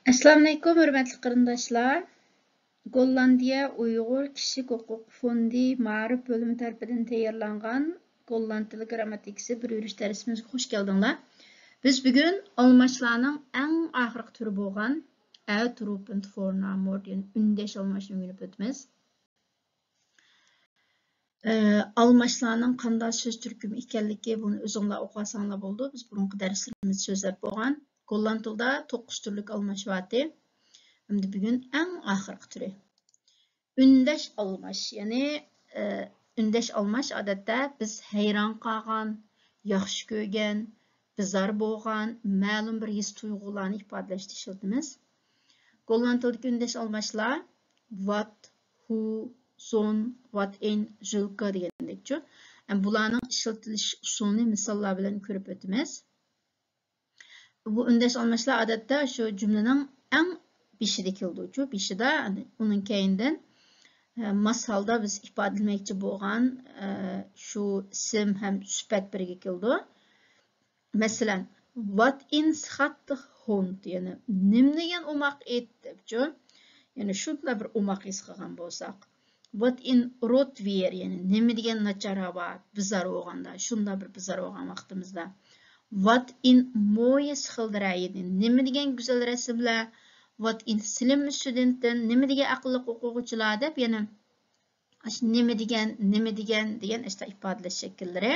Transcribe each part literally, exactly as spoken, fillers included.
ئەسسالامۇئەلەيكۇم، ھۆرمەتلىك قېرىنداشلار. گوللاندىيە ئۇيغۇر كىشىلىك ھوقۇق فوندى مائارىپ بۆلۈمى تەرىپىدىن تەييارلانغان گوللاند تىلى گىرامماتىكىسى بىر يۈرۈش دەرسىمىزگە خۇش كەلدىڭلار. بىز بۈگۈن ئالماشلارنىڭ ئەڭ ئاخىرقى تۈرى بولغان ئەتروپىن فورنامور، يەنى ئۈندەش ئالماشنى ئۆگىنىپ ئۆتىمىز. ئالماشلارنىڭ قانداق سۆز تۈركۈمى ئىكەنلىكى، بۇنى ئۆزۈڭلار ئوقۇۋالساڭلار بولىدۇ. بىز بۇرۇنقى دەرسلىرىمىزدە سۆزلەپ بولغان. گوللاند تىلىدا توققۇز تۈرلۈك ئالماش بارتى. ئەمدى بۈگۈن ئەڭ ئاخىرقى تۈرى. ئۈندەش ئالماش، يەنى، ئە، ئۈندەش ئالماش ئادەتتە بىز ھەيران قالغان، ياخشى كۆرگەن، بىزار بولغان مەلۇم بىر ھېس تۇيغۇلارنى ئىپادىلەشتە ئىشلىتىمىز. گوللاند تىلىدىكى ئۈندەش ئالماشلار ۋات، ھۇ، زون، ۋات ئىن، زۈلكە دېگەندەكچۇ. ئەم، بۇلارنىڭ ئىشلىتىلىش ئۇسۇلىنى مىساللار بىلەن كۆرۈپ ئۆتىمىز. بۇ ئۈندەش ئالماشلار ئادەتتە شۇ جۈملىنىڭ ئەڭ بېشىدا كېلىدۇچۇ. بېشىدا، ئۇنىڭ كەينىدىن، ئە، ماس ھالدا بىز ئىپادىلىمەكچى بولغان، ئە، شۇ ئىسىم ھەم سۈپەت بىرگە كېلىدۇ. مەسىلەن، ۋات ئىن سخاتتىخ ھوند، يەنى نېمە دېگەن ئوماق ئىت دەپچۇ. يەنى شۇنداق بىر ئوماق ھېس قىلغان بولساق. ۋات ئىن روت ۋىيەر، يەنى نېمە دېگەن ناچار ھاۋا، بىزار بولغاندا، شۇنداق بىر بىزار بولغان ۋاقتىمىزدا. ۋات ئىن مويە سخىلدىرەيىنى، نېمە دېگەن گۈزەل رەسىملەر، ۋات ئىن سلىم ستۇدېنتىن، نېمە دېگەن ئەقىللىق ئوقۇغۇچىلار دەپ يەنە ئاشۇ نېمە دېگەن، نېمە دېگەن دېگەن ئاشۇنداق ئىپادىلەش شەكىللىرى.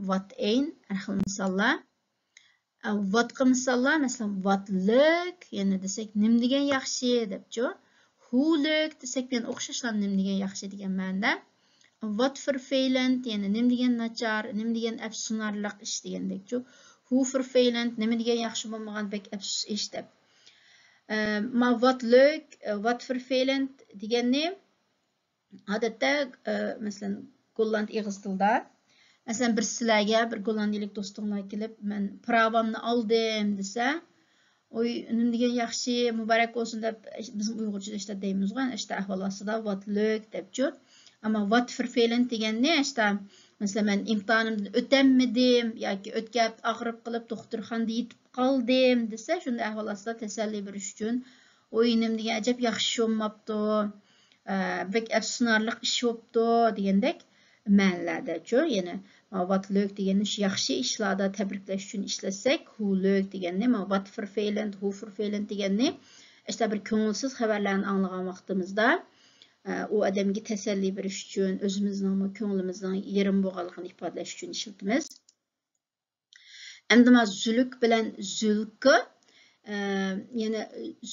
ۋات ئەين، ھەر خىل مىساللار. ئە، ۋاتقا مىساللار، مەسىلەن، ۋات لۆك، يەنە دېسەك، نېمە دېگەن ياخشى دەپچۇ. ھۇ لۆك دېسەك، يەنە ئوخشاشلا نېمە دېگەن ياخشى دېگەن مەنىدە. ۋات فىر فېيلەنت، يەنە نېمە دېگەن ناچار، نېمە دېگەن ئەپسۇسلىنارلىق ئىش دېگەندەكچۇ. ھۇ فىر فېيلەنت، نېمە دېگەن ياخشى بولمىغان، بەك ئەپسۇس ئىش دەپ. ئە، ما ۋات لۆك، ئە، ۋات فىر فېيلەنت دېگەننى ئادەتتە، ئە، مەسىلەن، گوللاند ئېغىز تىلىدا، مەسىلەن، بىر سىلەرگە، بىر گوللاندىيەلىك دوستۇڭلار كېلىپ، مەن پىراۋامنى ئالدىم دېسە، ئوي، نېمە دېگەن ياخشى، مۇبارەك بولسۇن دەپ، بىزنىڭ ئۇيغۇرچىدا ئىشتە دەيمىزغۇ، ئىشتە ئەھۋال ئاستىدا ۋات لۆك دەپچۇ. ئەمما ۋات فىر فېيلەنت دېگەننى ئىشتە، مەسىلەن، مەن ئىمتىھانىمدىن ئۆتەلمىدىم ياكى ئۆتكەپ ئاغرىپ قېلىپ دوختۇرخانىدا يېتىپ قالدىم دېسە، شۇنداق ئەھۋال ئاستىدا تەسەللى بېرىش ئۈچۈن، ئوي، نېمە دېگەن ئەجەب ياخشى ئىش بولماپتۇ، ئە، بەك ئەپسۇسلىنارلىق ئىش بوپتۇ دېگەندەك مەنىلەردەچۇ. يەنى، ۋات لۆك دېگەننى شۇ ياخشى ئىشلاردا تەبرىكلەش ئۈچۈن ئىشلەتسەك، ھۇ لۆك دېگەننى، ۋات فىر فېيلەنت، ھۇ فىر فېيلەنت دېگەننى ئىشتە بىر كۆڭۈلسىز خەۋەرلەرنى ئاڭلىغان ۋاقتىمىزدا، ئە، ئۇ ئادەمگە تەسەللى بېرىش ئۈچۈن، ئۆزىمىزنىڭمۇ كۆڭلىمىزنىڭ يېرىم بولغانلىقىنى ئىپادىلەش ئۈچۈن ئىشلىتىمىز. ئەمدى مانا زۈلۈك بىلەن زۈلكە، ئە، يەنە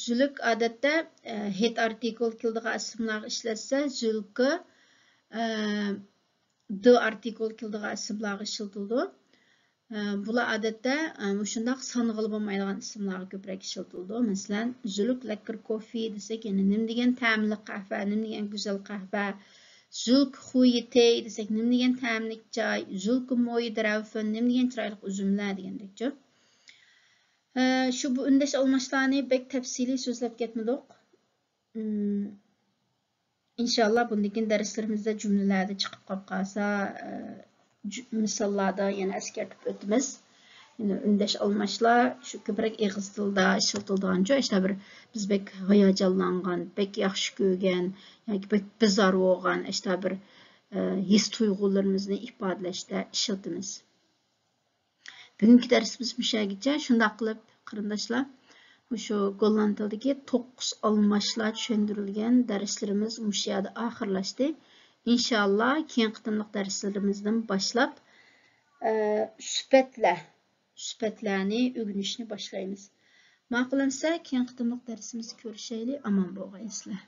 زۈلۈك ئادەتتە، ئە، ھېيت ئارتىكل كېلىدىغان ئىسىملارغا ئىشلەتسە، زۈلكە، ئە، د ئارتىكل كېلىدىغان ئىسىملارغا ئىشلىتىلىدۇ. ئە، بۇلار ئادەتتە، ئە، مۇشۇنداق سانىغىلى بولمايدىغان ئىسىملارغا كۆپرەك ئىشلىتىلىدۇ. مەسىلەن، زۈلۈك لەككىر كوفې دېسەك، يەنى نېمە دېگەن تەملىك قەھۋە، نېمە دېگەن گۈزەل قەھۋە. زۈلك خۇيى تېي دېسەك، نېمە دېگەن تەملىك چاي. زۈلك مويى دراۋفېن، نېمە دېگەن چىرايلىق ئۈزۈملەر دېگەندەكچۇ. ئە، شۇ بۇ ئۈندەش ئالماشلارنى بەك تەپسىلىي سۆزلەپ كەتمىدۇق. ئىم، ئىنشاللا بۇندىن كېيىن دەرسلىرىمىزدە جۈملىلەردە چىقىپ قاپ قالسا، ئە، جۈ-، مىساللاردا يەنە ئەسكەرتىپ ئۆتىمىز. يەنە ئۈندەش ئالماشلار شۇ كۆپرەك ئېغىز تىلدا ئىشلىتىلىدىغانچۇ، ئىشتا بىر بىز بەك ھاياجانلانغان، بەك ياخشى كۆرگەن ياكى بەك بىزار بولغان، ئىشتا بىر، ئە، ھېس تۇيغۇلىرىمىزنى ئىپادىلەشتە ئىشلىتىمىز. بۈگۈنكى دەرسىمىز مۇشۇ يەرگىچە. شۇنداق قىلىپ، قېرىنداشلار، مۇشۇ گوللاند تىلىدىكى توققۇز ئالماشلار چۈشەندۈرۈلگەن دەرسلىرىمىز مۇشۇ يەردە ئاخىرلاشتى. ئىنشاللا، كېيىنكى قېتىملىق دەرسلىرىمىزدىن باشلاپ، ئە، سۈپەتلەر، سۈپەتلەرنى ئۆگىنىشنى باشلايمىز. ماقۇل ئەمسە، كېيىنكى قېتىملىق دەرسىمىزدە كۆرۈشەيلى. ئامان بولغايسىلەر.